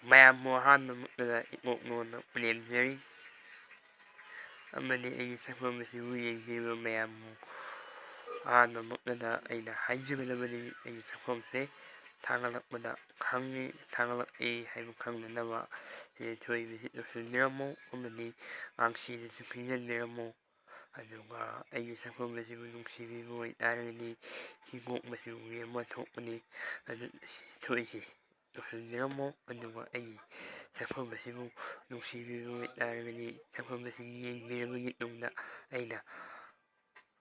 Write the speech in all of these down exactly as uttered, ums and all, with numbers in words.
ꯃꯌꯥꯝꯕꯨ ꯑꯍꯥꯟꯕꯃꯛꯇꯗ ꯏꯀꯣꯛ ꯅꯣꯟꯅ ꯄꯨꯅꯦꯝꯖꯔꯤ꯫ ꯑꯃꯗꯤ ꯑꯩꯒꯤ ꯁꯛꯐꯝ ꯑꯁꯤꯕꯨ ꯌꯦꯡꯕꯤꯔꯤꯕ ꯃꯌꯥꯝꯕꯨ ꯑꯍꯥꯟꯕꯃꯛꯇꯗ ꯑꯩꯅ ꯍꯥꯏꯖꯒꯗꯕꯗꯤ, ꯑꯩꯒꯤ ꯁꯛꯐꯝꯁꯦ ꯊꯥꯒꯠꯂꯛꯄꯗ ꯈꯪꯉꯤ, ꯊꯥꯒꯠꯂꯛꯏ ꯍꯥꯏꯕ ꯈꯪꯅꯅꯕ ꯁꯤꯗ ꯊꯣꯛꯏꯕꯁꯤ ꯂꯣꯏꯁꯤꯟꯕꯤꯔꯝꯃꯨ꯫ ꯑꯃꯗꯤ ꯉꯥꯡꯁꯤꯗꯁꯨ ꯈꯪꯖꯤꯟꯕꯤꯔꯝꯃꯨ꯫ ꯑꯗꯨꯒ ꯑꯩꯒꯤ ꯁꯛꯐꯝ ꯑꯁꯤꯕꯨ ꯅꯨꯡꯁꯤꯕꯤꯕ ꯑꯣꯏꯇꯥꯔꯒꯗꯤ ꯍꯤꯒꯣꯛ ꯃꯆꯨꯒꯤ ꯑꯃ ꯊꯣꯛꯄꯅꯤ, ꯑꯗꯨ ꯊꯣꯛꯏꯁꯦ ꯇꯧꯁꯤꯟꯕꯤꯔꯝꯃꯣ꯫ ꯑꯗꯨꯒ ꯑꯩꯒꯤ ꯁꯛꯐꯝ ꯑꯁꯤꯕꯨ ꯅꯨꯡꯁꯤꯕꯤꯕ ꯑꯣꯏꯇꯥꯔꯒꯗꯤ ꯁꯛꯐꯝ ꯑꯁꯤ ꯌꯦꯡꯕꯤꯔꯕꯒꯤ ꯇꯨꯡꯗ ꯑꯩꯅ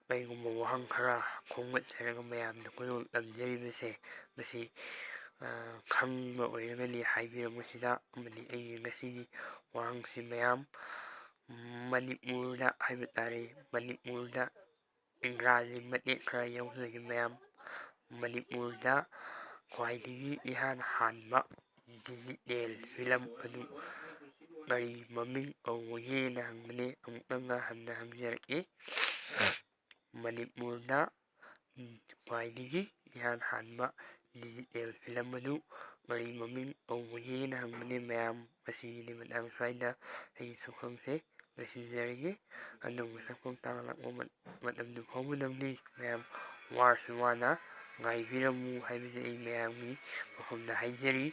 ꯀꯩꯒꯨꯝꯕ ꯋꯥꯍꯪ ꯈꯔ ꯈꯣꯝꯒꯠꯆꯔꯒ ꯃꯌꯥꯝꯗ ꯈꯨꯗꯣꯜ ꯇꯝꯖꯔꯤꯕꯁꯦ ꯃꯁꯤ, ꯑ, ꯈꯪꯕ ꯑꯣꯏꯔꯒꯗꯤ ꯍꯥꯏꯕꯤꯔꯛꯄꯁꯤꯗ꯫ ꯑꯃꯗꯤ ꯑꯩꯒꯤ ꯉꯁꯤꯒꯤ ꯋꯥꯍꯪꯁꯤ ꯃꯌꯥꯝ ꯃꯅꯤꯄꯨꯔꯗ ꯍꯥꯏꯕ ꯇꯥꯔꯦ, ꯃꯅꯤꯄꯨꯔꯗ ꯏꯪꯒ꯭ꯔꯥꯖꯤ ꯃꯇꯦꯛ ꯈꯔ ꯌꯥꯎꯖꯒꯦ ꯃꯌꯥꯝ꯫ ꯃꯅꯤꯄꯨꯔꯗ ꯈ꯭ꯋꯥꯏꯗꯒꯤ ꯏꯍꯥꯟ ꯍꯥꯟꯕ ꯗꯤꯖꯤꯇꯦꯜ ꯐꯤꯂꯝ ꯑꯗꯨ ꯀꯔꯤ ꯃꯃꯤꯡ ꯀꯧꯕꯒꯦꯅ ꯍꯪꯕꯅꯦ꯫ ꯑꯃꯨꯛꯇꯪꯒ ꯍꯟꯅ ꯍꯪꯖꯔꯛꯀꯦ꯫ ꯃꯅꯤꯄꯨꯔꯗ ꯈ꯭ꯋꯥꯏꯗꯒꯤ ꯏꯍꯥꯟ ꯍꯥꯟꯕ ꯗꯤꯖꯤꯇꯦꯜ ꯐꯤꯂꯝ ꯑꯗꯨ ꯀꯔꯤ ꯃꯃꯤꯡ ꯀꯧꯕꯒꯦꯅ ꯍꯪꯕꯅꯦ ꯃꯌꯥꯝ꯫ ꯃꯁꯤꯒꯤꯗꯤ ꯃꯇꯥꯡ ꯁ꯭ꯋꯥꯏꯗ ꯑꯩꯒꯤ ꯁꯛꯐꯝꯁꯦ ꯂꯣꯏꯁꯤꯟꯖꯔꯒꯦ꯫ ꯑꯅꯧꯕ ꯁꯛꯐꯝ ꯇꯥꯛꯂꯛꯄ ꯃ-, ꯃꯇꯝꯗꯨ ꯐꯥꯎꯕ ꯅꯪꯗꯤ ꯃꯌꯥꯝ ꯋꯥꯔꯁꯨ ꯋꯥꯅ ꯉꯥꯏꯕꯤꯔꯝꯃꯨ ꯍꯥꯏꯕꯁꯦ ꯑꯩ ꯃꯌꯥꯝꯒꯤ ꯃꯐꯝꯗ ꯍꯥꯏꯖꯔꯤ꯫